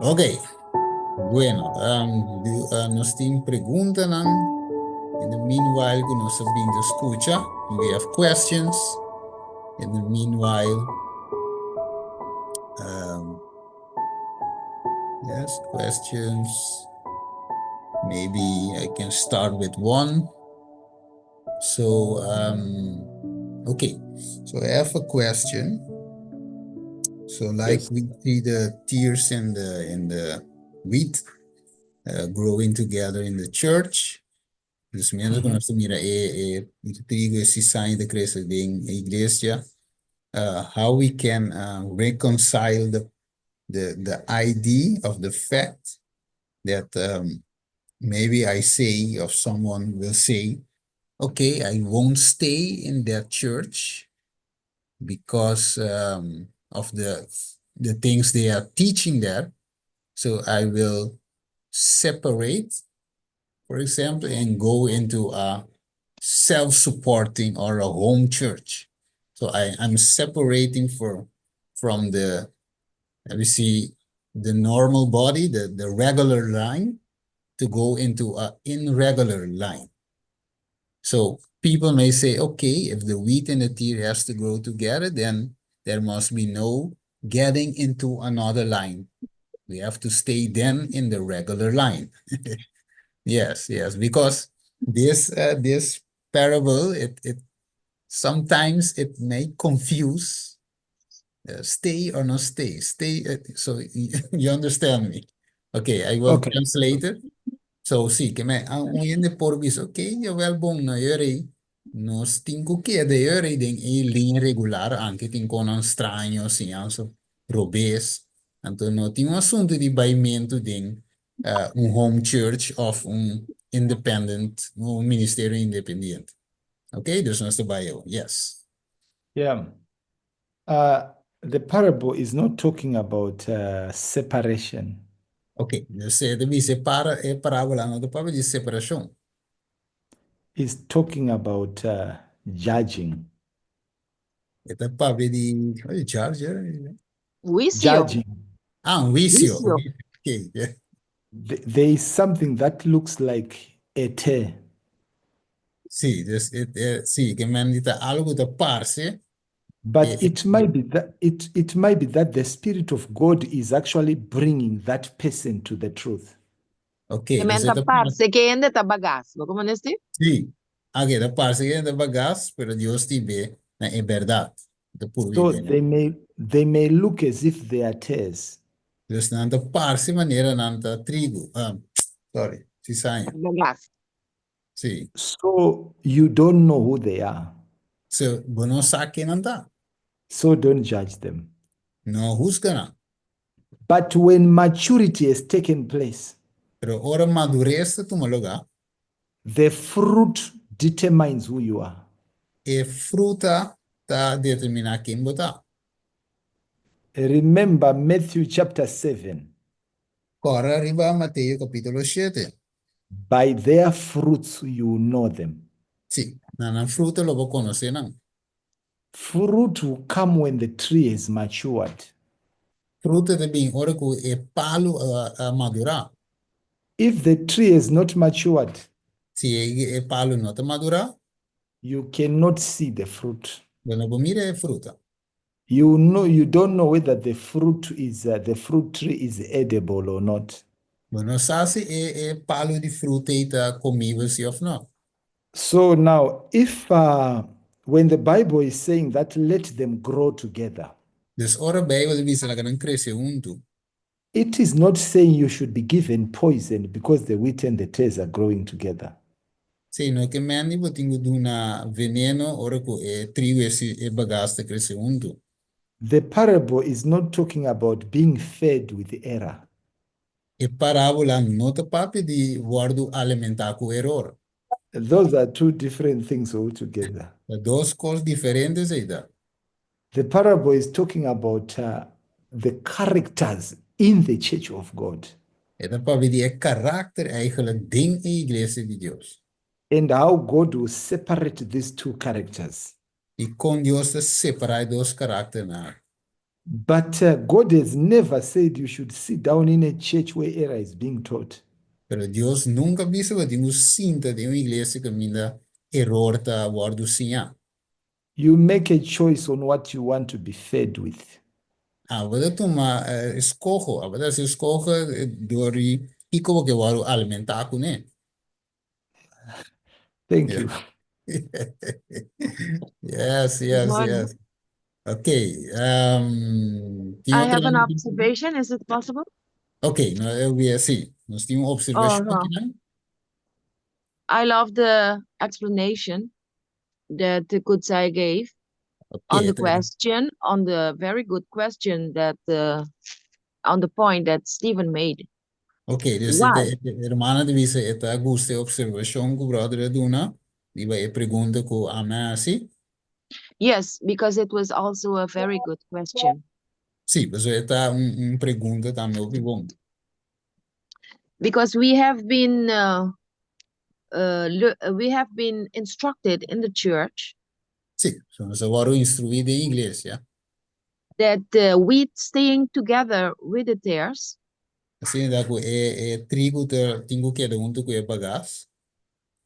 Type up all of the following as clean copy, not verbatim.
Ok, bueno, nos tin preguntanan. In the meanwhile, ku nos a bin ta skucha, we have questions. In the meanwhile, yes, questions. Maybe I can start with one. So, okay, so I have a question. So like we see the tares in the wheat growing together in the church. Dus mientras ku nos mira e trigo i sizaña ta krese den iglesia, how we can reconcile the idea of the fact that maybe I say or someone will say, "Okay, I won't stay in that church because of the things they are teaching there. So I will separate, for example, and go into a self-supporting or a home church. So I'm separating from the, let me see, the normal body, the regular line, to go into a irregular line." So people may say, "Okay, if the wheat and the tare has to grow together, then there must be no getting into another line. We have to stay then in the regular line." Yes, because this parable, it sometimes it may confuse stay or not stay. Stay. So you understand me? Okay, I will translate it. So si, ke men un hende por bisa, "Ok, jawel, bon, no yori. Nos tin ku keda yori den e liña regular, aunke tin kosnan straño, siñansa robes. Anto no tin un asuntu di baimentu den un home church òf un independent, un ministerio independiente." Ok, dus nos ta bai. Yes. Yeah. The parable is not talking about separation. Ok, dus e ta separa e parábola no ta papia di separashon. It's talking about judging. E ta papia di, oh, judge, eh? Huisio. Judging. Ah, un huisio. Huisio. Ok, yeah. There is something that looks like a tare. Si, dus si, ke men ta algu ta parse. But it might be that the Spirit of God is actually bringing that person to the truth. Ok, Ke men dus ta ta parse ku hende ta bagas. Kon ta esei? Si. Ok, ta parse ku ta bagas, pero Dios ta hib'é na e berdat. Ta por So viver. they may look as if they are tares. Dus nan ta parse manera nan ta trigo. Ah, sorry, sizaña. Bagas. Si. So you don't know who they are. So, bo no sa ken nan ta. So don't judge them. No husga nan. But when maturity has taken place, Pero ora madures tuma lugá, the fruit determines who you are. E fruta ta determiná ken bo ta. Remember Matthew chapter 7. Kòrda riba Mateo kapítulo 7. By their fruits you know them. Si, na nan fruta lo bo konosé nan. Fruit will come when the tree has matured. Fruta ta bin ora ku e palu a madurá. If the tree is not matured, Si e palu no ta madurá, you cannot see the fruit. Bo no por mira e fruta. You don't know whether the fruit tree is edible or not. Bo no sa si e palu di fruta ta komibel si òf no. So now, if when the Bible is saying that let them grow together, Dus ora Beibel ta bisa laga nan krese huntu, it is not saying you should be given poison because the wheat and the tares are growing together. Si, no ke men bo tin ku duna veneno ora ku e trigo i bagas ta krese huntu. The parable is not talking about being fed with error. E parábola no ta papia di wòrdu alimentá ku eror. Those are two different things altogether. Dos kos diferente ei ta. The parable is talking about the characters in the church of God. E ta papia di e karakter eigenlijk den e iglesia di Dios. And how God will separate these two characters. I kon Dios ta separá e dos karakternan. But God has never said you should sit down in a church where error is being taught. Pero Dios nunka a bisa bo tin ku sinta den un iglesia kaminda eror ta wòrdu siñá. You make a choice on what you want to be fed with. Abo ta tuma eskoho, abo ta hasi eskoho dor di kiko bo ke wòrdu alimentá kuné. Thank you. Yes, yes, Morning. yes. Okay. Tin I otro have an hende? observation. Is it possible? Okay, no, we sí. Nos tin un observashon Oh, no. akinan. I love the explanation that the Kutsai gave on Okay, the ta- question, on the very good question that on the point that Stephen made. Ok, dus Why? e hermana ta bisa e ta gusta e observashon ku brother a duna riba e pregunta ku ami a hasi. Yes, because it was also a very good question. Sí, pasobra e ta un un pregunta tambe hopi bon. Because we have been we have been instructed in the church Sí, so nos a wòrdu instruí den iglesia. that the wheat staying together with the tares Asina ta ku e e trigu ta tin ku keda huntu ku e bagas.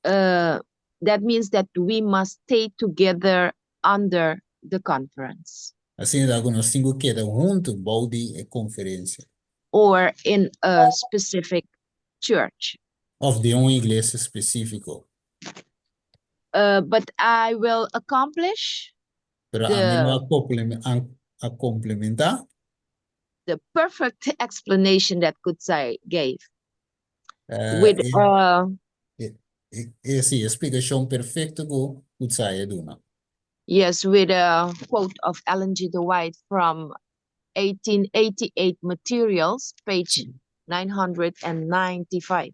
That means that we must stay together under the conference. Asina ta ku nos tin ku keda huntu bou di e konferensia. Or in a specific church. Òf den un iglesia spesífiko. But I will accomplish Pero the ami lo a komplementá. The perfect explanation that Kutsai gave. With e, e, sí, e splikashon perfekto ku Kutsai a duna. Yes, with a quote of Ellen G. de White from 1888 Materials, page 995.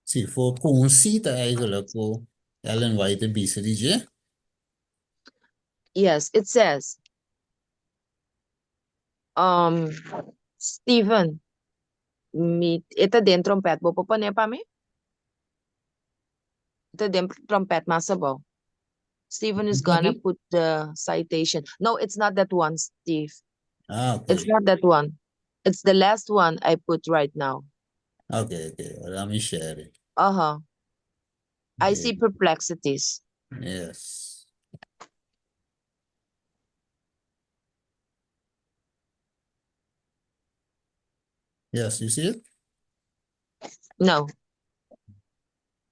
Sí, for ku un sita eigenlijk ku Ellen White a bisa di dje. Yes, it says, Steven, mi, e ta den trompet, bo por pone pa mi? E ta den trompet mas abou. Steven is gonna put the citation. No, it's not that one, Steve. Ah, okay. It's not that one. It's the last one I put right now. Okay. Let me share it. I see perplexities. Yes. Yes, you see it? No.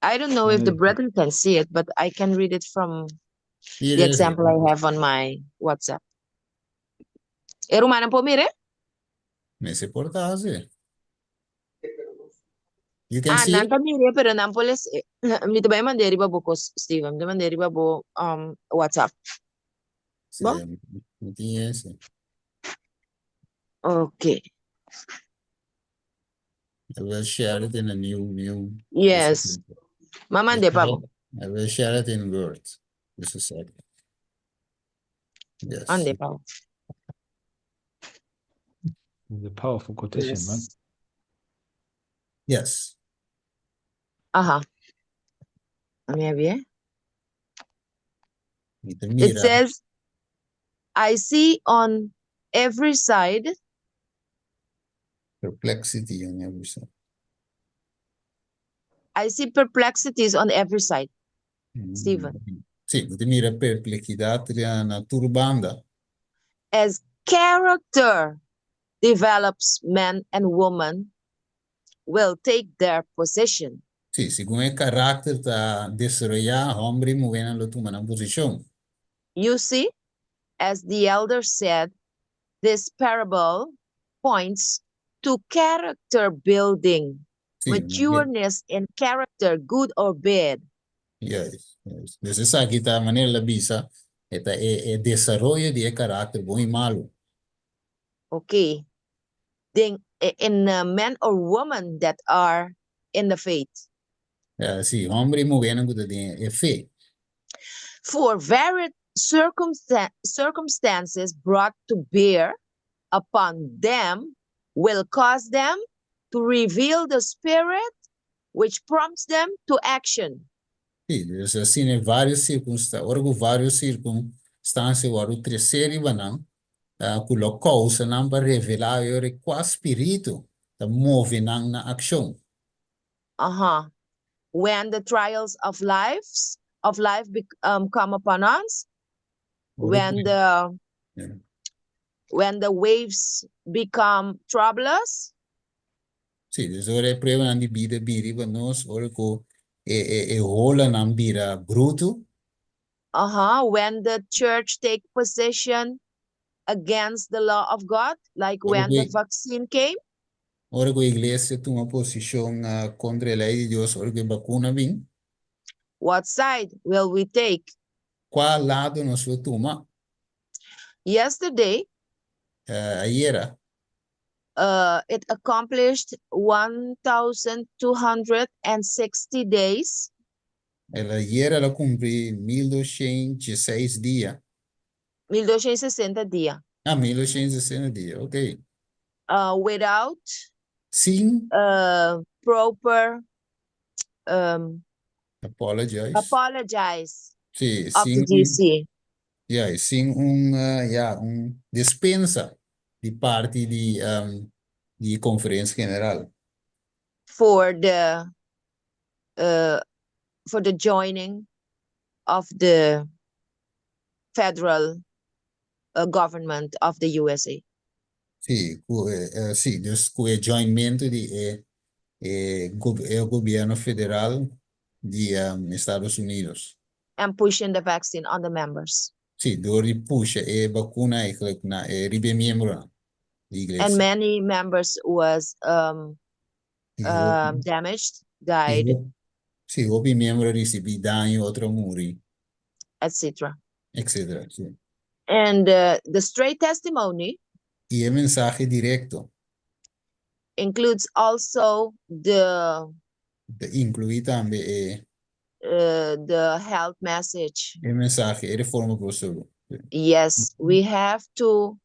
I don't know if the Mm. brethren can see it, but I can read it from Here the it is. example I have on my WhatsApp. E rumannan por mira? Mester por ta hasi. You can Ah, see nan it? ta mira, pero nan por les... Mi ta bai mand'é riba bo kos, Steven. Mi ta mand'é riba bo um, WhatsApp. Sí, Bo? mi tin ese. Ok. I will share it in a new, new. Yes. M'a mand'é pa bo. I will share it in Word. Just a second. Yes. Mand'é pa bo. It's a powerful quotation, man. Yes. Yes. Aha. A mi a bien. Mi ta It mira. says, I see on every side Perplexity on every side. I see perplexities on every side. Steven. Sí, mi ta mira perplexidat na tur banda. As character develops, men and women will take their position. Sí, segun e karakter ta desaroyá, hòmber i muhénan lo tuma nan posishon. You see, as the elder said, this parable points to character building, Sí, no, matureness in character, good or bad. Juist, juist. Dus esaki ta manera el a bisa, e ta e, e desaroyo di e karakter, bon i malu. Okay. Den in men or women that are in the faith. Ja, sí, hòmber i muhénan ku ta den e fe. For varied circumstances brought to bear upon them will cause them to reveal the spirit which prompts them to action. Si, dus asina vários sirkunstansia, ora ku vários sirkunstansia wòrdu trese riba nan, ku lo kousa nan pa revelá e ora kua spiritu ta move nan na akshon. When the trials of life come upon us, when the waves become troublous, Si, dus ora e pruebanan di bida bini riba nos, ora ku e olanan bira brutu, when the church take position against the law of God, like when the vaccine came, ora ku iglesia tuma posishon kontra e lei di Dios, ora ku e vakuna bin, what side will we take? Kua lado nos lo tuma? Yesterday, Ayera, it accomplished 1,260 days Ayera el a kumpli 1206 dia. 1260 dia, Ah, 1260 dia, ok. Without Sin proper apologize. Apologize of the Sin, GC. Yeah, sin un, ja, un dispensa di parti di konferensia general. For the joining of the federal government of the USA. Si, si, dus ku e joinmentu di e gobièrnu federal di Estados Unidos. And pushing the vaccine on the members. Si, dor di pusha e vakuna eigenlijk na e riba miembro di iglesia. And many members was damaged, died, Si, hopi miembro a risibí daño, otro a muri, etc. Etc. Si. And the straight testimony I e mensahe direkto includes also the Ta inkluí tambe e the health message. E mensahe, e reforma pa salú. Yes, we have to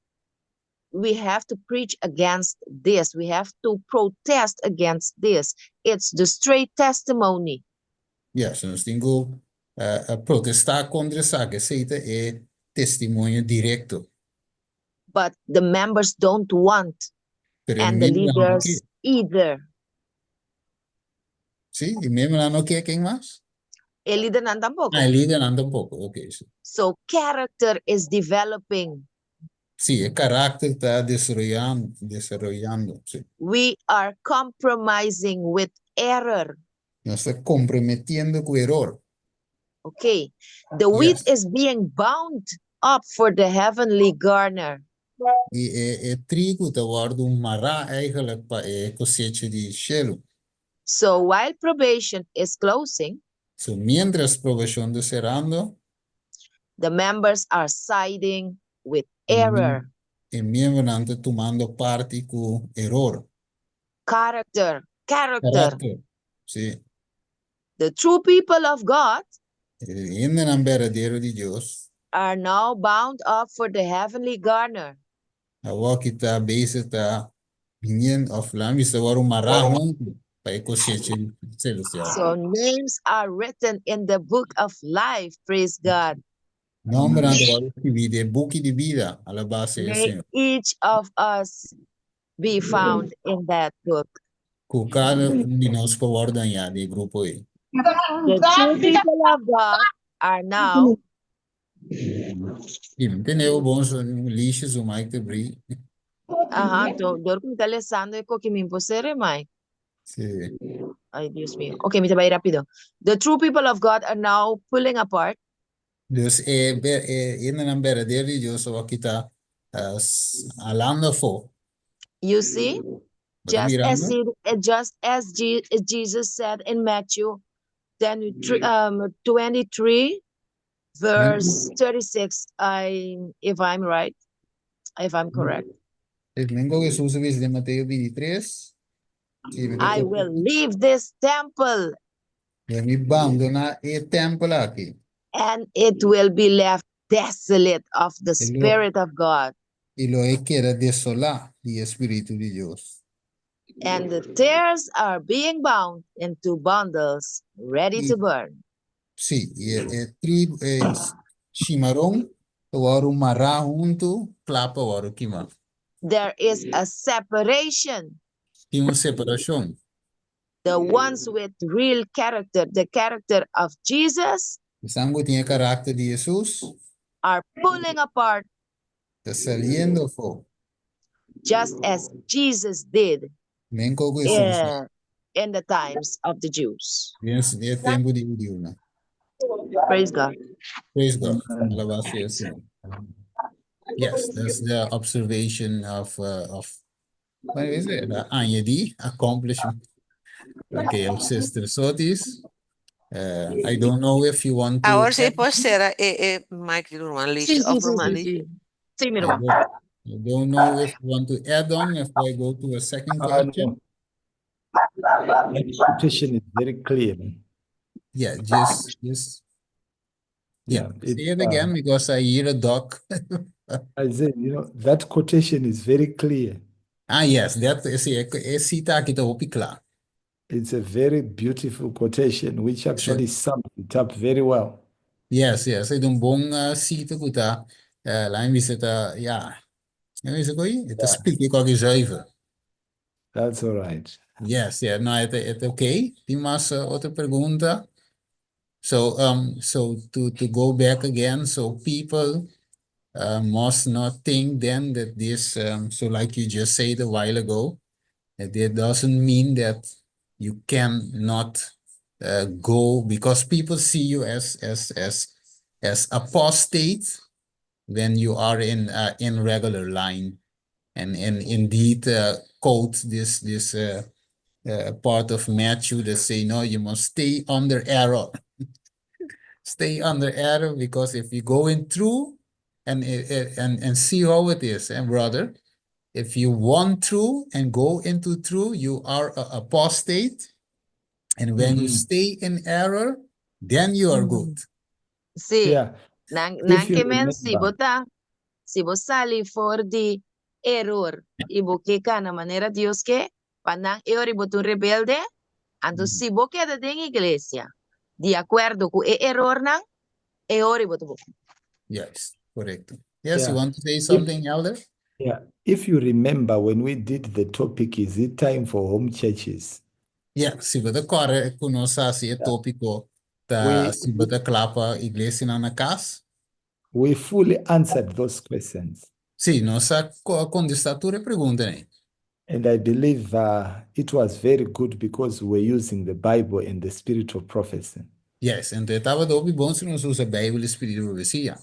preach against this. We have to protest against this. It's the straight testimony. Yes, nos tin ku protestá kontra esaki, esei ta e testimonio direkto. But the members don't want Pero and the miembronan no leaders ke. Either. Si, e miembronan no ke, ken mas? E lidernan tampoko. Ah, e lidernan tampoko, ok. Si. So character is developing. Si, e karakter ta desaroyando, desaroyando, si. We are compromising with error. Nos ta komprometiendo ku eror. Okay. The wheat is being bound up for the heavenly garner. I e trigo ta wòrdu mará eigenlijk pa e kosecha di shelu. So while probation is closing, So, mientras probashon ta serando, the members are siding with error. E miembronan ta tumando parti ku eror. Character, character. Karakter. Si. The true people of God E hendenan berdadero di Dios are now bound up for the heavenly garner. Awor ku ta bezig ta biniendo òf laga mi bisa awor mará huntu pa e kosecha selestial. So names are written in the book of life. Praise God. Nòmbernan ta wòrdu skirbí den buki di bida, alabá sea May Señor. Each of us be found in that book. Ku kada un di nos por wòrdu hañá den e grupo ei. The true people of God are now I tende bon so lixo su mic ta habrí. Aha, dor ku mi ta lesando e koki mi posere mai. Si. Ay, Dios mío. Ok, mi ta bai rápido. The true people of God are now pulling apart. Dus e hendenan berdadero di Dios awor ta halando afó. You see? Just as Mirando? Just as Jesus said in Matthew 10, 23 verse 36, I if I'm right, if I'm correct. Manera Hesus a bisa den Mateo 23. Si, "I will leave this temple Lo mi bandoná e tèmpel aki. And it will be left desolate of the Spirit of God." I lo e keda desolá di Spiritu di Dios. And the tares are being bound into bundles ready to burn. Sí, e trigo, e shimaron, ta wòrdu mará huntu, kla pa wòrdu kimá. There is a separation. Tin un separashon. The ones with real character, the character of Jesus, Esnan ku tin e karakter di Hesus are pulling apart ta saliendo afó, just as Jesus did Meskos ku Hesus in the times of the Jews. Den e tempu di hudiunan. Praise God. Praise God. Amen. Alabá sea Señor. Yes, that's the observation of what is it? The añadí accomplishment. Okay, of Sister Sotis. I don't know if you want to Awor si add- por sera e mic di ruman Sí, Lish sí, of sí, ruman sí, Lish. sí. Sí, mi I ruman. don't know if you want to add on, if I go to a second Ah, question. no. That quotation is very clear, man. Yeah, just yeah, Yeah, say it again because I hear a dog. I said, that quotation is very clear. Ah, yes, that is e sita aki ta hopi kla. It's a very beautiful quotation, which actually sums it up very well. Yes, e ta un bon sita ku ta laga mi bisa ta, ja. Ja, is het goed? E ta splika kos zuiver. That's all right. Yes, yeah, no, e ta okay. Tin mas otro pregunta? So to go back again, so people must not think then that this, so like you just said a while ago, that it doesn't mean that you cannot go because people see you as apostate when you are in regular line, and indeed quote this part of Matthew that say, "No, you must stay under error. Stay under error," because if you go in through and see how it is, and brother, if you want through and go into through, you are a apostate. And when you stay in error, then you are good. Sí. If Nan you ke men si remember- bo ta, si bo sali for di eror i bo ke kana manera Dios ke, pa nan e ora bo ta un rebelde, anto si bo keda den iglesia, di akuerdo ku e erornan, e ora bo ta bon. Yes, correct. Yes, you want to say something, Elder? Yeah. If you remember when we did the topic, "Is it time for home churches?" Yeah, si bo ta kòrda ku nos a hasi e tópiko ta si bo ta kla pa iglesia na kas. We fully answered those questions. Sí, nos a kontestá tur e preguntanan. And I believe it was very good because we were using the Bible and the spirit of prophecy. Yes, anto tabata hopi bon si nos usa Beibel i spiritu di profesia.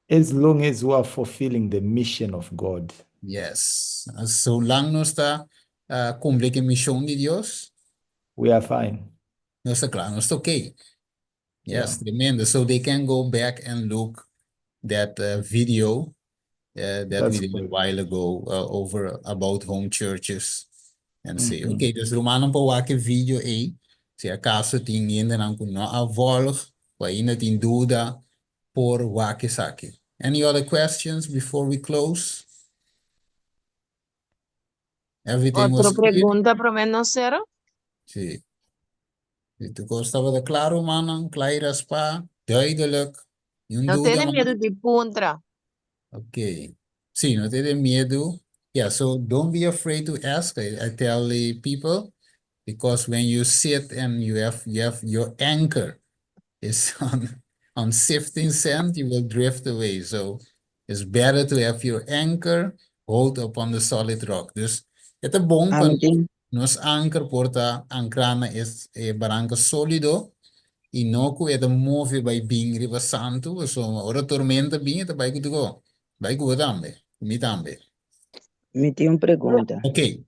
As long as we are fulfilling the mission of God. Yes. So long nos ta kumpli ku e mishon di Dios, we are fine. Nos ta kla, nos ta okay. Yes, tremendo. So they can go back and look that video that That's we did a correct. while ago over about home churches and say, okay, dus rumannan por wak e video ei, si akaso tin hendenan ku no a volg, òf ainda tin duda, por wak esaki. Any other questions before we close? Everything was Otro clear? pregunta promé nos sera? Sí. I tur kos tabata kla, rumannan, kla spa, duidelijk. Ningun No duda, tene man? miedu di puntra. Okay. Sí, no tene miedu. Yeah, so don't be afraid to ask. I tell the people, because when you sit and you have your anchor is on sifting sand, you will drift away. So it's better to have your anchor hold upon the solid rock. Dus e ta bon pa Amen. Nos anker por ta ankrá na e baranka sólido i no ku e ta move bai bin riba santu, so ora tormenta bin, e ta bai ku tur, bai ku bo tambe, mi tambe. Mi tin un pregunta. Okay,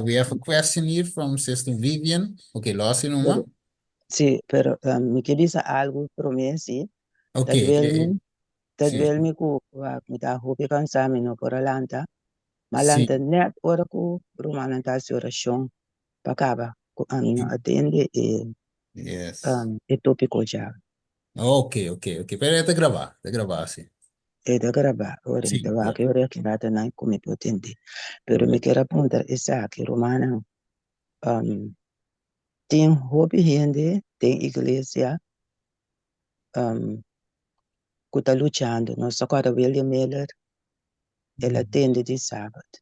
we have a question here from Sister Vivian. Okay, Losi numa. Sí, pero mi ke bisa algu promé, sí. Okay. Ta sí. dwel mi ku mi ta hopi kansá, mi no por a lanta. Ma lanta net ora ku rumannan ta hasi orashon pa kaba ku ami no a tende e e tópiko ya. Okay. Pero e ta grabá, ta grabá, sí. E ta grabá, ora Sí, ta wak ora ku nan ku mi por tende. Pero mi ke puntra esaki, rumannan. Tin hopi hende den iglesia. Ku ta luchando. Nos ta kòrda William Miller, el a tende di Sabat.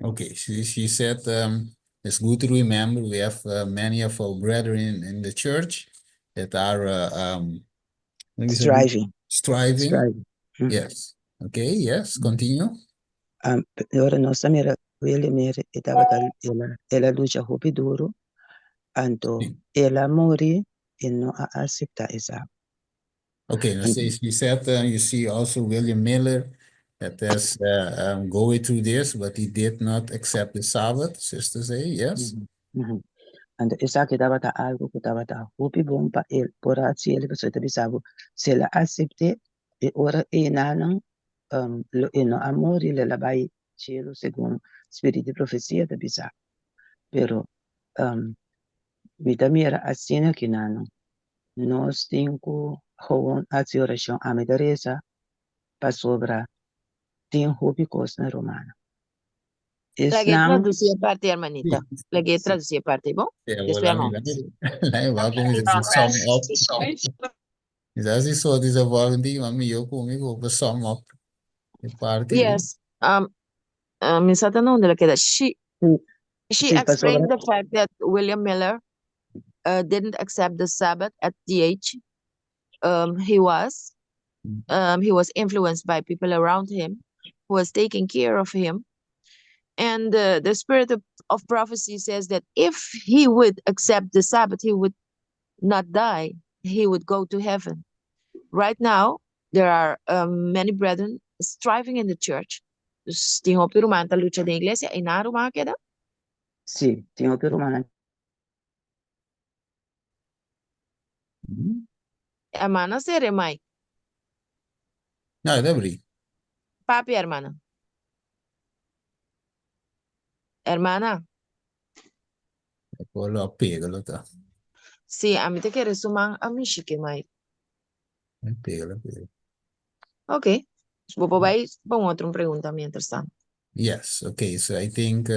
Okay, she said it's good to remember we have many of our brethren in the church that are striving. Striving. Striving. Yes. Okay, yes, continue. Ora nos a mira William Miller, e tabata el a lucha hopi duru, anto el a muri e no a aseptá e Sabat. Okay, let's say she said you see also William Miller that has going through this, but he did not accept the Sabbath, sister say, yes? Anto esaki tabata algu ku tabata hopi bon pa el por a hasi el, pasobra e ta bisa bo si el a asept'é e ora enanan lo e no a muri, lo el a bai cielo segun spiritu di profesia ta bisa. Pero mi ta mira asina ki nan nos tin ku gewoon hasi orashon. Ami ta resa pasobra tin hopi kos na rumannan. Lag'é Esnan tradusí e parti, hermanita. Lag'é tradusí e parti, bon? Despues amo. Lai ba como se sum up. Quizás si so di volgende dia, mami yo conmigo pa sum up e parti. Yes. Mi sa ta na unda la keda. She explained the fact that William Miller didn't accept the Sabbath at the age he was. He was influenced by people around him who was taking care of him. And the spirit of prophecy says that if he would accept the Sabbath, he would not die. He would go to heaven. Right now, there are many brethren striving in the church. Dus tin hopi ruman ta lucha den iglesia i nan ruman keda? Sí, tin hopi ruman. Hermana sere Mike. No, Debri. Papi, hermana. Hermana. Lo pega lo ta. Sí, ami ta kere su man a mishi ke Mike. Pega, lo pega. Ok. Bo por bai pa un otro pregunta mientras tanto. Yes, okay. So I think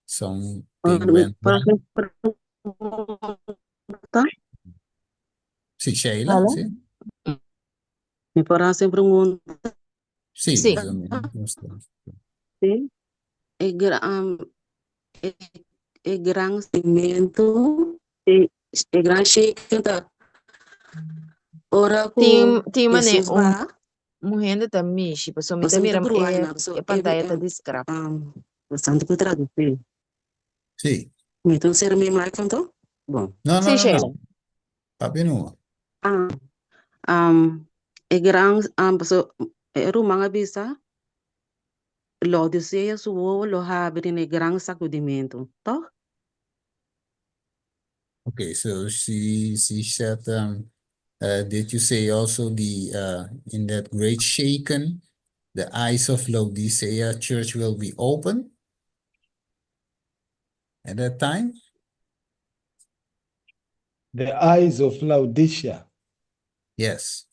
something went wrong. Sí, Sheila, Aló? sí. Mi por hasi pregunta? Sí. Sí. Sí. E gran cimento, e gran shake ta ora ku Tin mane Jesus un ba un hende ta mishi, paso mi ta Pasobra mira mi ta bruha so e pantalla ta diskrap. Bastante ku tradusí. Sí. Mi ta ser mi mic anto? Bon. No, Sí, no, Sheila. no. Papi no. Ah, e gran so e ruman a bisa Laodicea su wowo lo habri den e gran sakudimentu, tòg? Okay, so she said, did you say also the in that great shaken, the eyes of Laodicea church will be open at that time? The eyes of Laodicea. Yes.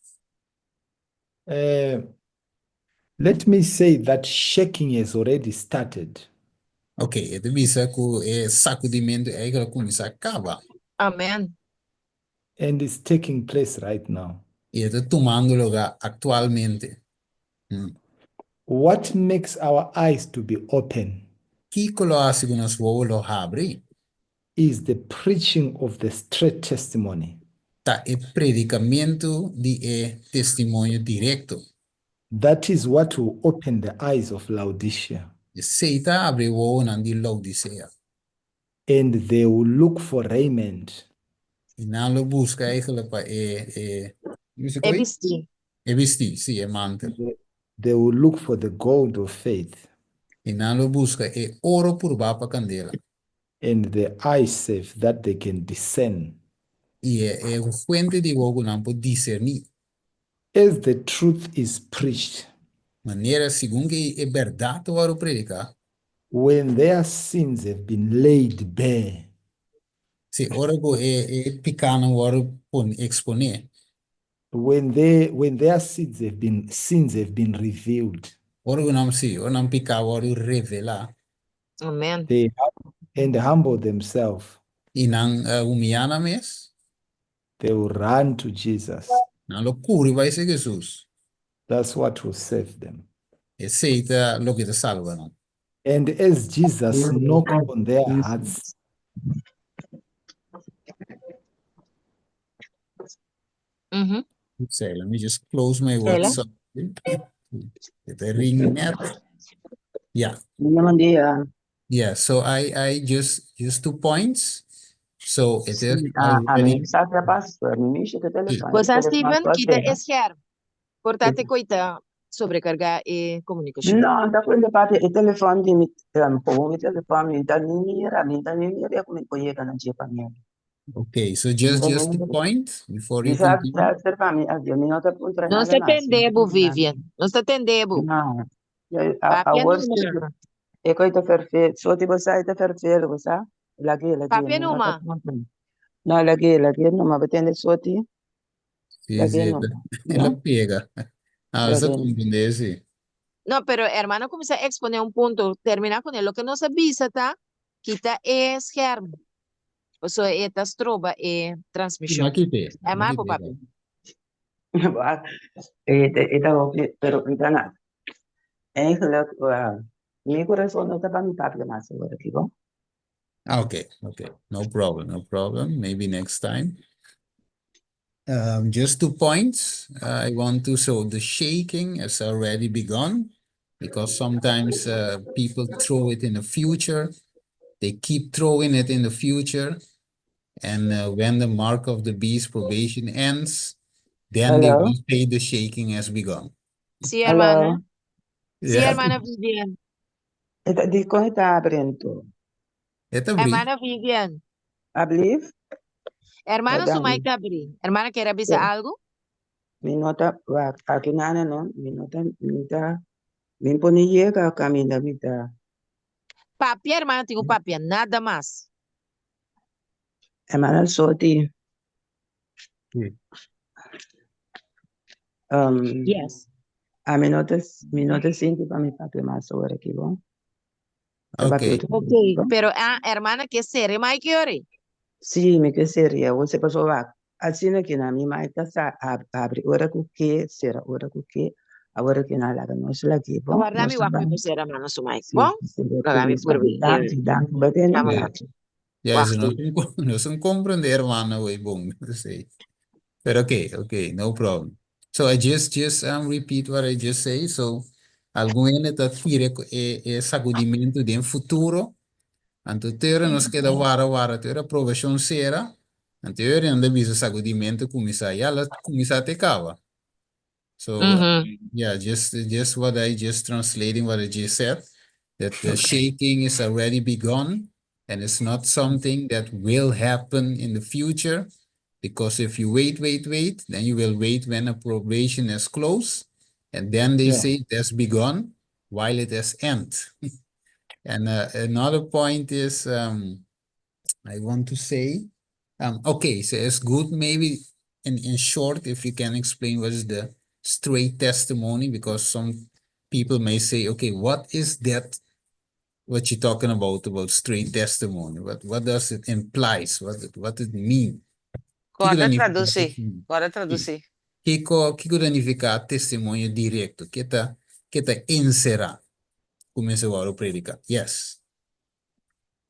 Let me say that shaking has already started. Okay, e ta bisa ku e sakudimentu eigenlijk a kuminsá kaba. Amen. And it's taking place right now. I ta tumando lugá aktualmente. What makes our eyes to be open Kiko lo hasi ku nos wowo lo habri? Is the preaching of the straight testimony. Ta e predikamentu di e testimonio direkto. That is what will open the eyes of Laodicea. Esei ta habri wowonan di Laodicea. And they will look for raiment. I nan lo buska eigenlijk pa e E bistí. E bistí, sí, e mantel. They will look for the gold of faith. I nan lo buska e oro purbá pa kandela. And the eye salve that they can discern. I e ungwento di wowo ku nan por diserní. As the truth is preached. Manera segun ku e bèrdat ta wòrdu prediká. When their sins have been laid bare. Sí, ora ku e pikánan wòrdu eksponé. When their sins have been revealed. Ora ku nan sí, ora nan piká wòrdu revelá. Amen. They and humble themselves. I nan humiliá nan mes. They will run to Jesus. Nan lo kuri bai serka Hesus. That's what will save them. Esei ta loke ta salba nan. And as Jesus knock on their hearts, Say, let me just close my Sheila? WhatsApp. It ring net. Yeah. Bom dia. Yeah, so I just 2 points. So it is A already mi sa pastor, mi mishi ku telefòn. Bosa Steven, kita e scherm. Por ta te koita sobrecarga e komunikashon. No, ta kuenta papi, e telefòn di mi, gewoon mi telefòn, mi ta ni mira, mi ta ni mira ku mi por yega na dje pa mi. Okay, so just 2 points before you Bisa continue. transfer pa mi, adio, mi no ta puntra Nos nada ta mas. tende bo, Vivian. Nos ta tende bo. No, a Papia awor numa. e koi ta vervel, so ti bosa ta vervel, bosa. Lagi, lagi, Papia mi no ta numa. puntra. No, lagi, lagi numa, betende soti, lagi Sí, numa. el a No? pega. Ah, esei Lagi. komprondé, sí. No, pero hermano kuminsá eksponé un punto. Terminá kuné. Loke nos a bisa ta, kita e scherm. So, e ta stroba e transmishon. M'a kit'é. E mas, papi. E ta hopi, pero no nada. Eigenlijk, mi kurason no ta pa mi papia mas awor aki, bon? Ah, okay. No problem, no problem. Maybe next time. Just 2 points. I want to, so the shaking has already begun because sometimes people throw it in the future. They keep throwing it in the future. And when the mark of the beast probation ends, then they Hello? will say the shaking has begun. Sí, hermana. Hello? Sí, Yeah. hermana Vivian. E ta di kon ta abriendo? E ta habrí. Hermana Vivian. Ablief? Hermana Perdon. su mic a habrí. Hermana, ¿quiere avisar Sí. algo? Mi no ta, wak, aki nana no, mi no ta, mi ta, mi por ni yega kaminda mi ta. Papia, hermana, tengo papia, nada mas. Hermana Soti. Sí. Yes. Ami no ta, mi no ta sinti pa mi papia mas awor aki, bon? Okay. Ok, pero ah, hermana, ke sera mic ori? Sí, mi ke ser'é, bo pasó wak. Asina ku na mi mic ta sa habri ora ku ke, sera ora ku ke, awor ku na laga nos lagi, bon? Warda mi Nos wak mi ban. por sera hermana su mic. Sí, Bon? sí, Laga mi por bi. Danki, danki, batendo. Vamos. Yeah. Ja, Wacht ze no son komprondé, hermano, wey, bon, sí. Pero okay, no problem. So I just repeat what I just say. So algun hende ta tira e sakudimentu den futuro. Anto te ora nos keda warda warda te ora probashon sera. Anto ora nan ta bisa sakudimentu kuminsá. Ya el a kuminsá te kaba. So yeah, just what I just translating what I just said, that the shaking is already begun and it's not something that will happen in the future. Because if you wait, wait, wait, then you will wait when a probation is closed. And then they say it has begun while it has end. And another point is, I want to say, okay, so it's good maybe in short, if you can explain what is the straight testimony, because some people may say, "Okay, what is that? What you're talking about straight testimony? What does it implies? What it mean?" Kiko tradusí. Kiko tradusí. Kiko, kiko ta nifiká testimonio direkto? Kiko ta enserá? Kuminsá prediká. Yes.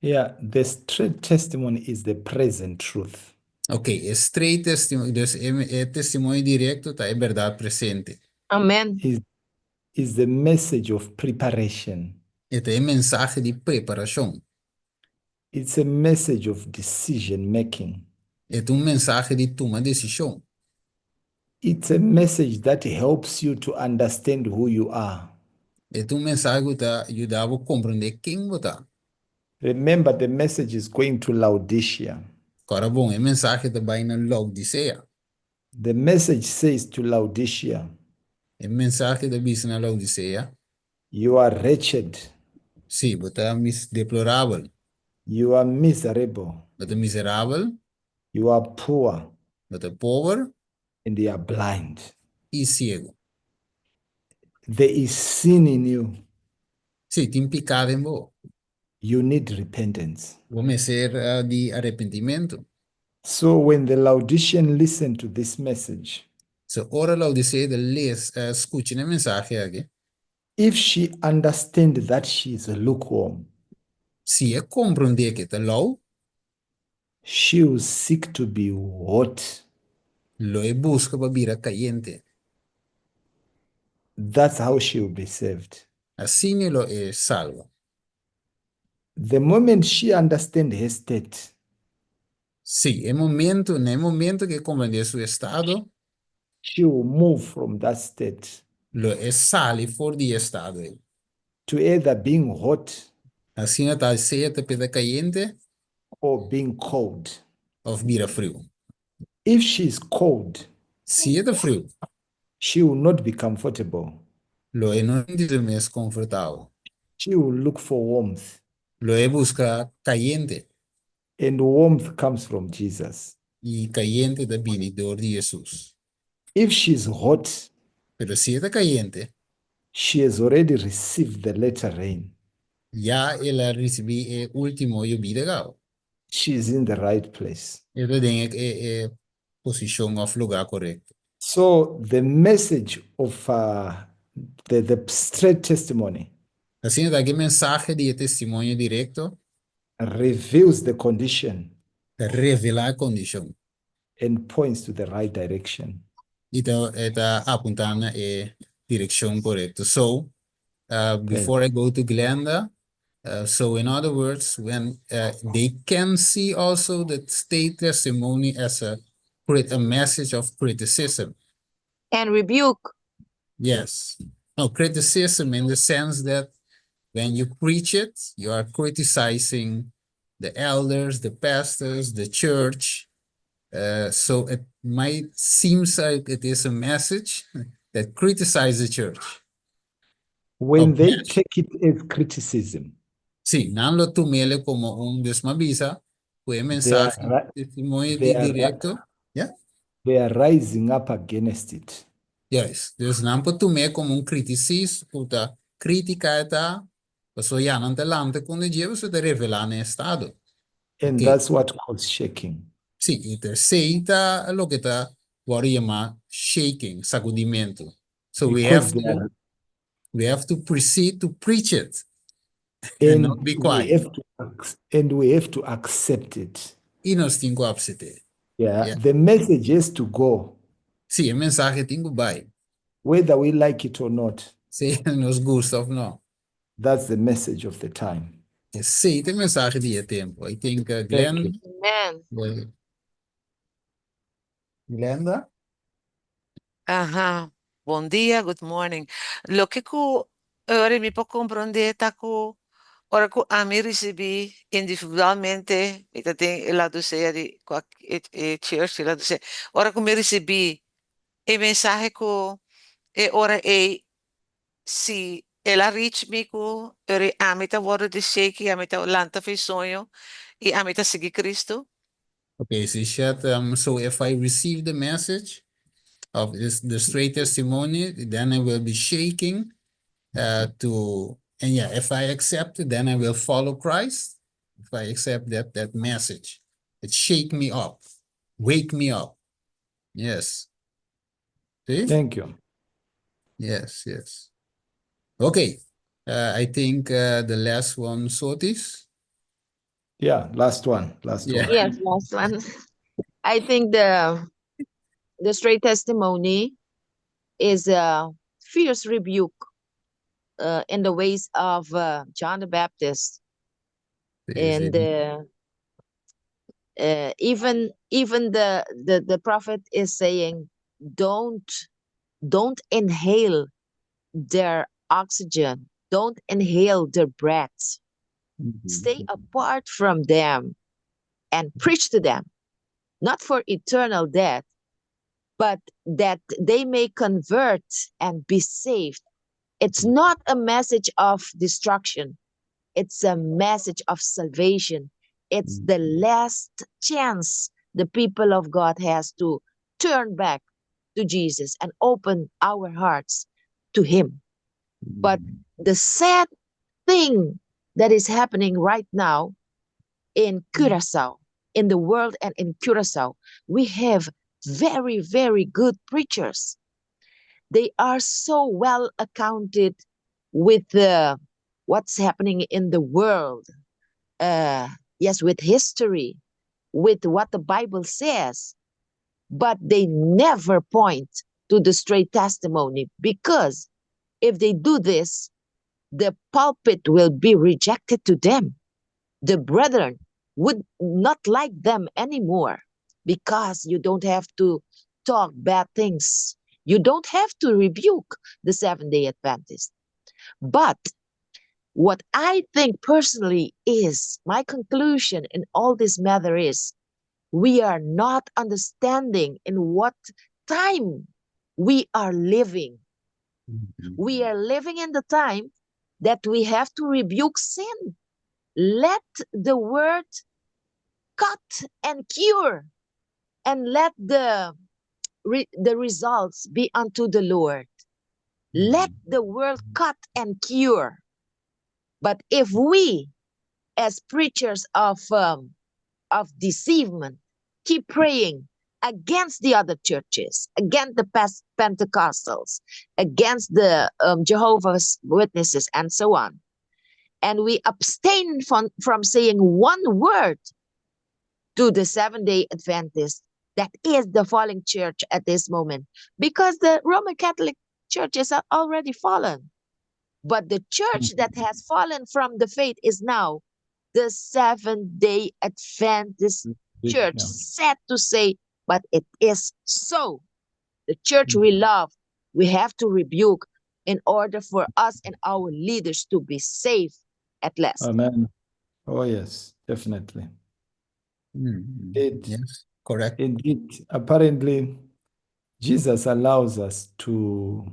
Yeah, the straight testimony is the present truth. Ok, straight testimony, dus e testimonio direkto ta e berdat presente. Amen. Is the message of preparation. E ta e mensahe di preparashon. It's a message of decision making. E ta un mensahe di tuma desishon. It's a message that helps you to understand who you are. E ta un mensahe ku ta yuda bo komprondé ken bo ta. Remember, the message is going to Laodicea. Awor bon, e mensahe ta bai na Laodisea. The message says to Laodicea, E mensahe ta bisa na Laodisea. "You are wretched, Sí, bo ta mis deplorabel. You are miserable, Bo ta miserabel, you are poor, bo ta pober and you are blind." I siegu. There is sin in you. Sí, tin piká den bo. You need repentance. Bo mester di arepentimentu. So when the Laodicean listen to this message, So ora Laodisea ta les, skucha e mensahe aki, if she understand that she is lukewarm, si e komprondé ku e ta lou, she will seek to be hot. Lo e buska pa bira kayente. That's how she will be saved. Asina lo e salba. The moment she understand her state, Si, e momento, na momento ku e komprondé su estado, she will move from that state lo e sali for di e estado ei. To either being hot Asina ta sea ta bira kayente or being cold. Òf bira friu. If she's cold, Si e ta friu, she will not be comfortable. Lo e no sinti mes konfortabel. She will look for warmth. Lo e buska kayente. And warmth comes from Jesus. I kayente ta bini dor di Hesus. If she's hot, Pero si e ta kayente, she has already received the latter rain. Ya el a risibí e último yobida kaba. She is in the right place. E ta den e posishon òf lugá korekto. So the message of the straight testimony Asina ta ku e mensahe di testimonio direkto reveals the condition ta revelá e kondishon and points to the right direction. I ta apuntá e direkshon korekto. So, before I go to Glenda, so in other words, when they can see also the straight testimony as a message of criticism. And rebuke. Yes. No, criticism in the sense that when you preach it, you are criticizing the elders, the pastors, the church. So it might seem like it is a message that criticizes the church. When they Yes. take it as criticism, Si, nan lo tum'é komo un desmabisa, ku mensahe, testimonio they are direkto. They are rising up against it. Yes, dus nan por tum'é komo un kritisismo, ta krítika ta, paso ya nan ta lanta kontra dje, bo ta revelá e estado. And that's what causes shaking. Si, i esei ta loke ta wòrdu yamá shaking, sakudimentu. So we Because have they to we have to proceed to preach it and not be we quiet. And we have to accept it. I nos tin ku asept'é. The message has to go, Si, e mensahe tin ku bai. Whether we like it or not. Si nos gusta òf no. That's the message of the time. Esei ta e mensahe di tempu. I think Thank Glenn, you. Amen. Well, Glenda? Aha. Bon dia, good morning. Loke ku ora mi por komprondé ta ku ora ku ami risibí individualmente, mi ta den Laodisea di e church di Laodisea. Ora ku mi risibí e mensahe ku e ora e si el a reach mi ku ora ami ta wòrdu di shake, ami ta lanta for di soño i ami ta sigui Cristo. Okay, so said, so if I receive the message of this the straight testimony, then I will be shaking to and yeah, if I accept it, then I will follow Christ. If I accept that message, it shake me up, wake me up. Yes. See? Thank you. Yes. Okay. I think the last one, Sotis. Yeah, last one, last one. Yes, last one. I think the straight testimony is a fierce rebuke in the ways of John the Baptist, and even the prophet is saying, Don't inhale their oxygen, don't inhale their breath. Stay apart from them and preach to them, not for eternal death, but that they may convert and be saved." It's not a message of destruction. It's a message of salvation. It's the last chance the people of God has to turn back to Jesus and open our hearts to him. But the sad thing that is happening right now in Curacao in the world and in Curacao, we have very, very good preachers. They are so well accounted with the what's happening in the world. Yes, with history, with what the Bible says, but they never point to the straight testimony because if they do this, the pulpit will be rejected to them. The brethren would not like them anymore because you don't have to talk bad things. You don't have to rebuke the Seventh day Adventist. But what I think personally is my conclusion in all this matter is we are not understanding in what time we are living. We are living in the time that we have to rebuke sin. Let the word cut and cure, and let the results be unto the Lord. Let the world cut and cure. But if we, as preachers of deceivement, keep praying against the other churches, against the past Pentecostals, against the Jehovah's Witnesses, and so on, and we abstain from saying one word to the Seventh day Adventist, that is the falling church at this moment, because the Roman Catholic churches are already fallen. But the church that has fallen from the faith is now the Seventh day Adventist church. Sad to say, but it is so. The church we love, we have to rebuke in order for us and our leaders to be safe at last. Amen. Oh, yes, definitely. Yes, correct. Indeed, apparently, Jesus allows us to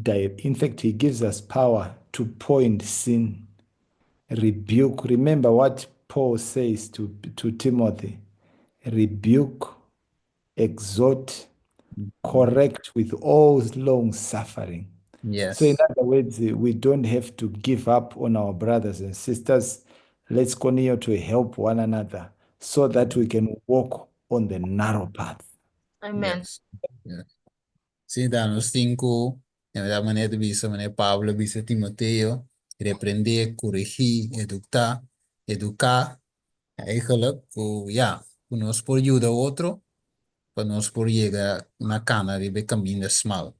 die. In fact, he gives us power to point sin, rebuke. Remember what Paul says to Timothy: rebuke, exhort, correct with all long suffering. So, in other words, we don't have to give up on our brothers and sisters. Let's continue to help one another so that we can walk on the narrow path. Amen. Yes. Si, ta nos tin ku, na manera di bisa, manera Pablo bisa Timoteo, reprendé, korigí, eduká, eduká, eigenlijk, ku, ja, ku nos por yuda otro, pa nos por yega na kana riba kaminda smal.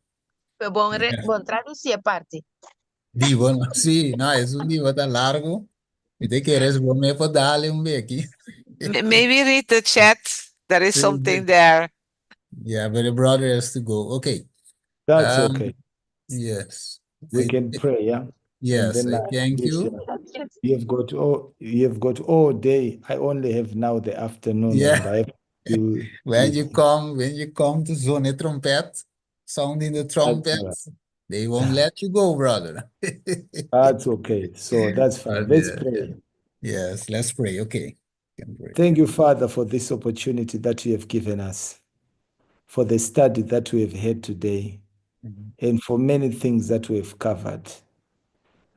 Pero bon, bon tradusí e parti. Digo, no, si, no, e un digo tan largu. Si bo ke, bo mes por dal un beki. Maybe read the chat. There is something there. Yeah, but the brother has to go. Okay. That's okay. Yes. We can pray, yeah? Yes, then I thank yes, you. You've got all day. I only have now the afternoon and I have to When you come to zona trumpet, sounding the trumpet, right. they won't let you go, brother. That's okay. So that's fine. But, Let's pray. Yes, let's pray. Okay. Can pray. Thank you, Father, for this opportunity that you have given us, for the study that we have had today, and for many things that we have covered.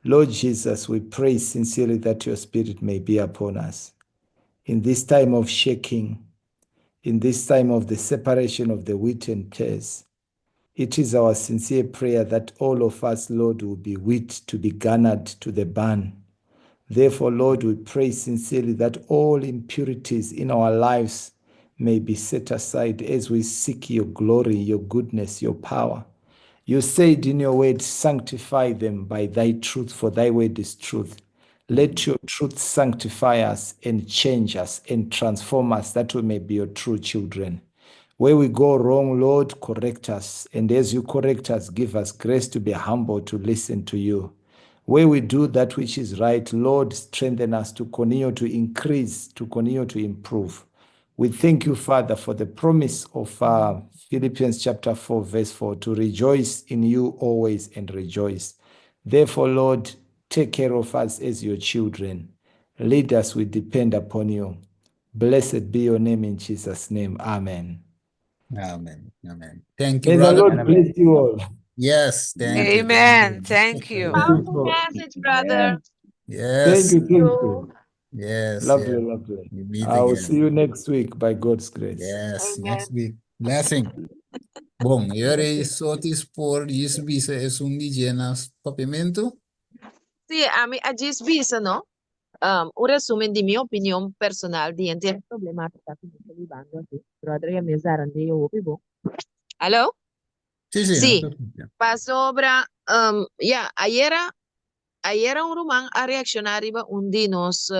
Lord Jesus, we pray sincerely that your spirit may be upon us. In this time of shaking, in this time of the separation of the wheat and tares, it is our sincere prayer that all of us, Lord, will be wheat to be garnered to the barn. Therefore, Lord, we pray sincerely that all impurities in our lives may be set aside as we seek your glory, your goodness, your power. You said in your word, "Sanctify them by thy truth, for thy word is truth." Let your truth sanctify us and change us and transform us that we may be your true children. Where we go wrong, Lord, correct us. And as you correct us, give us grace to be humble to listen to you. Where we do that which is right, Lord, strengthen us to continue to increase, to continue to improve. We thank you, Father, for the promise of Philippians chapter 4, verse 4, to rejoice in you always and rejoice. Therefore, Lord, take care of us as your children. Lead us, we depend upon you. Blessed be your name in Jesus' name. Amen. Amen. Amen. Thank you, May the brother. Lord bless you all. Yes, thank you. Amen. Thank you. Powerful message, brother. Yes. Thank you, thank you. Yes, Lovely, yes. lovely. We meet I will again. see you next week by God's grace. Yes, Amen. next week. Blessing. Bon, yori sotis por jis bisa esun di dje na papiamento. Sí, ami a djis bisa, no? Un resumen di mi opinion personal di henter problemática ku nos ta bibando aki. Brother ya mes zarandeo hopi bon. Aló? Sí, sí, Sí. nos ta escucha. Pasobra, ya, ayera, ayera un ruman a reakshoná riba un di nos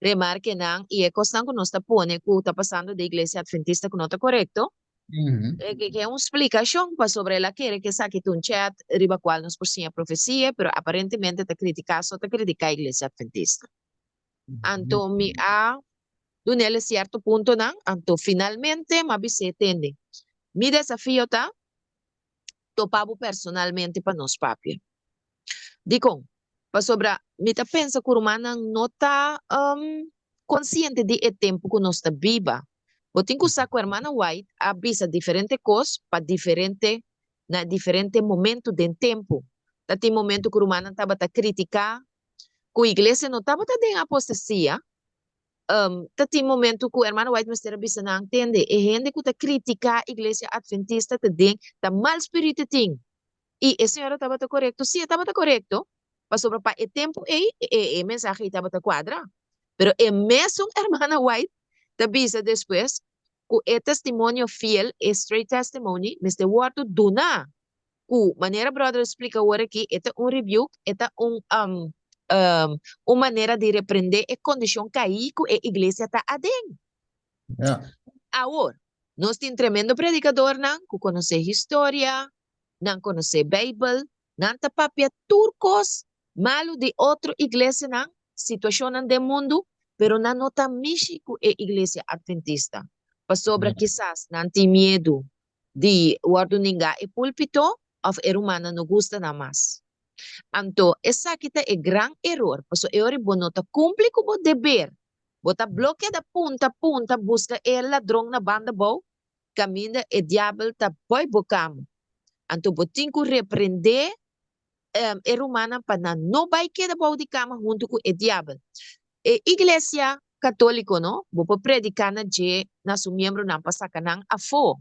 remarkenan i e kosnan ku nos ta pone ku ta pasando den Iglesia Adventista ku no ta korekto. E ke un splikashon pasobra el a kere ku esaki ta un chat riba kual nos por siña profesia, pero aparentemente ta kritiká so ta kritiká Iglesia Adventista. Anto mi a dun'el e sierto puntonan, anto finalmente m'a bis'é, Tende, mi desafio ta topa bo personalmente pa nos papia. Dikon? Pasobra mi ta pensa ku rumannan no ta konsiente di e tempu ku nos ta biba. Bo tin ku sa ku Hermana White a bisa diferente kos pa diferente na diferente momentu den tempu. Ta tin momentu ku rumannan tabata kritiká ku iglesia no tabata den apostasia. Ta tin momentu ku Hermana White mester a bisa nan, Tende, e hende ku ta kritiká iglesia atventista ta den ta mal spiritu tin. I e señora tabata korekto? Sí, e tabata korekto, pasobra pa e tempu ei, e e mensahe ei tabata kuadra. Pero e mesun hermana White ta bisa despues ku e testimonio fiel, e straight testimony, mester wòrdu duná. Ku, manera bròder a splika awor aki, e ta un rebuke, e ta un un manera di reprendé e kondishon kaí ku e iglesia ta aden. Ja. Awor, nos tin tremendo predikadornan ku konosé historia, nan konosé Beibel, nan ta papia tur kos malu di otro iglesianan, situashonnan den mundu, pero nan no ta mishi ku e Iglesia Atventista, pasobra kisas nan tin miedu di wòrdu ningá e púlpito òf e rumannan no gusta nan mas. Anto, esaki ta e gran eror, pasobra e ora bo no ta kumpli ku bo deber, bo ta blo keda punta punta buska e ladron na banda bou, kaminda e diabel ta bòi bo kama. Anto bo tin ku reprendé e rumannan pa nan no bai keda bou di kama huntu ku e diabel. E iglesia katóliko no, bo por prediká na dje na su miembronan pa saka nan afó.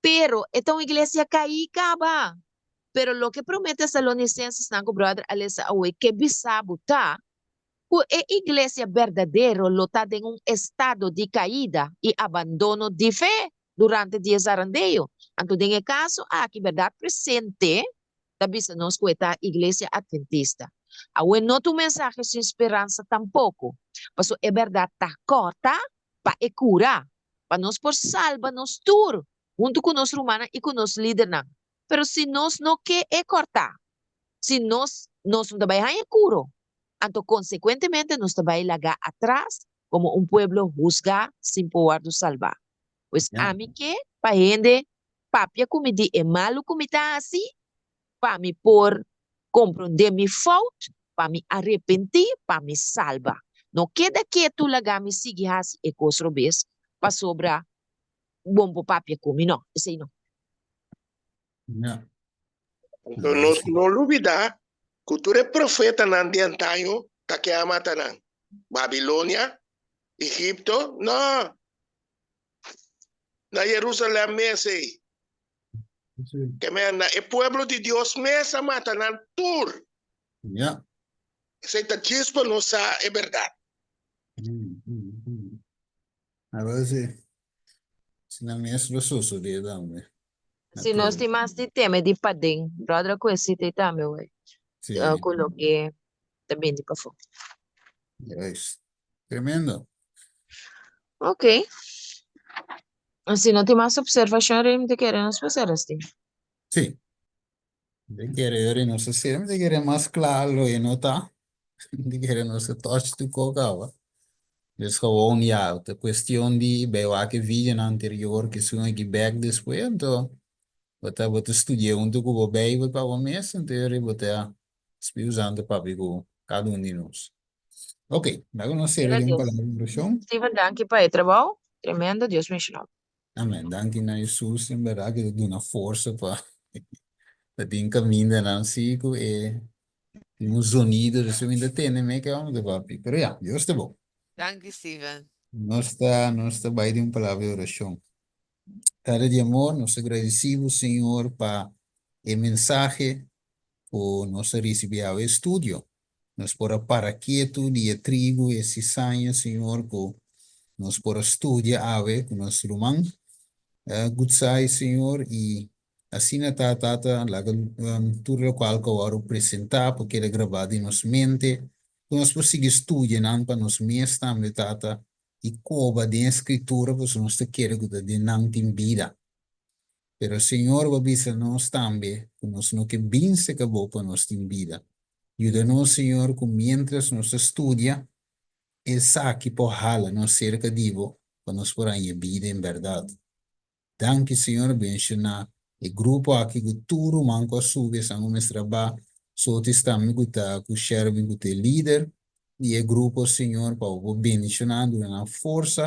Pero e ta un iglesia kaí kaba. Pero loke Promé Tesalonisenses-nan ku bròder a lesa awe ke bisa bo ta ku e iglesia berdadero lo ta den un estado di kaida i abandono di fe durante di e zarandeo. Anto den e kaso aki bèrdat presente ta bisa nos ku e ta Iglesia Atventista. Awe no ta un mensahe sin speransa tampoko, pasobra e bèrdat ta kòrta pa e kura, pa nos por salba nos tur huntu ku nos rumannan i ku nos lidernan. Pero si nos no ke e kòrtá, si nos nos no ta bai haña kuro, anto konsekuentemente nos ta bai lagá atras komo un pueblo husgá sin por wòrdu salbá. Pues ami ke pa hende papia ku mi di e malu ku mi ta hasi, pa mi por komprondé mi fout, pa mi arepentí, pa mi salba. No keda ketu laga mi sigui hasi e kos robes pasobra bo por papia ku mi. No, esei no. Ja. Anto nos no lubidá ku tur e profetanan di antaño ta ke a mata nan. Babilonia, Egipto, no. Na Jerusalem mes ei. Ke men na e pueblo di Dios mes a mata nan tur. Ja. Esei ta djis pa nos sa e bèrdat. A ver si, si nan mes lo sosodé tambe. Si nos tin mas di teme di paden, brother ku e sita ei tambe wei. Sí. Ku loke ta bini di pafó. Juist. Tremendo. Ok. Si no tin mas observashon, Remy, te kere nos por sera asti. Sí. De kere yori nos a sera, de kere mas kla lo e no ta. De kere nos a touch tu kok awa. Dus gewoon ja, ta cuestion di bij wak e videonan anterior ke esun aki bek despues, anto bo ta bo ta studia hunto ku bo Bijbel pa bo mes, anto yori bo ta Spiritu Santo papia ku kada un di nos. Ok, laga nos sera den un palabra di orashon. Steven, danki pa e trabou. Tremendo, Dios bendiciona bo. Amen. Danki na Hesus en berdad ke ta duna forsa pa pa tin kamindanan si ku e. Tin un zonido, dus mi ta tende me ke amo te papi. Pero ya, Dios ta bon. Danki, Steven. Nos ta, nos ta bai den un palabra di orashon. Tata di amor, nos ta gradisí bo, Señor, pa e mensahe ku nos a risibí awe estudio. Nos por a para ketu di e trigu, e sisaña, Señor, ku nos por a studia awe ku nos ruman Gutsai, Señor, i asina ta, Tata, laga tur lokual ku a wòrdu presentá por keda grabá den nos mente, ku nos por sigui studia nan pa nos mes tambe, Tata, i koba den e Skritura, pasobra nos ta kere ku ta den nan tin bida. Pero Señor bo a bisa nos tambe ku nos no ke bin seka bo pa nos tin bida. Yuda nos, Señor, ku miéntras nos ta studia, esaki por hala nos serka di bo pa nos por haña bida en bèrdat. Danki, Señor, benshoná e grupo aki ku tur ruman ku a subi esan ku mester a ba. Sotis tambe ku ta ku Sherwin ku ta e lider di e grupo, Señor, pa bo por bendishoná, duna nan forsa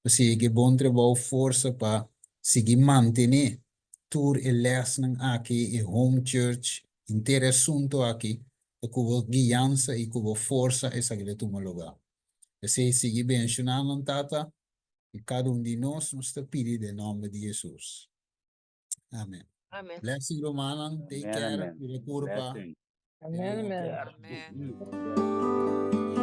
pa sigui ku e bon trabou, forsa pa sigui mantené tur e lèsnan aki, e home church, henter e asuntu aki, ta ku bo guiansa i ku bo forsa esaki ta tuma lugá. P'esei sigui benshoná nan, Tata, i kada un di nos, nos ta pidi den nòmber di Hesus. Amen. Amen. Blessing rumannan, take Amen, care, amen. cuida curpa. Blessing. Amen, amen. Amen.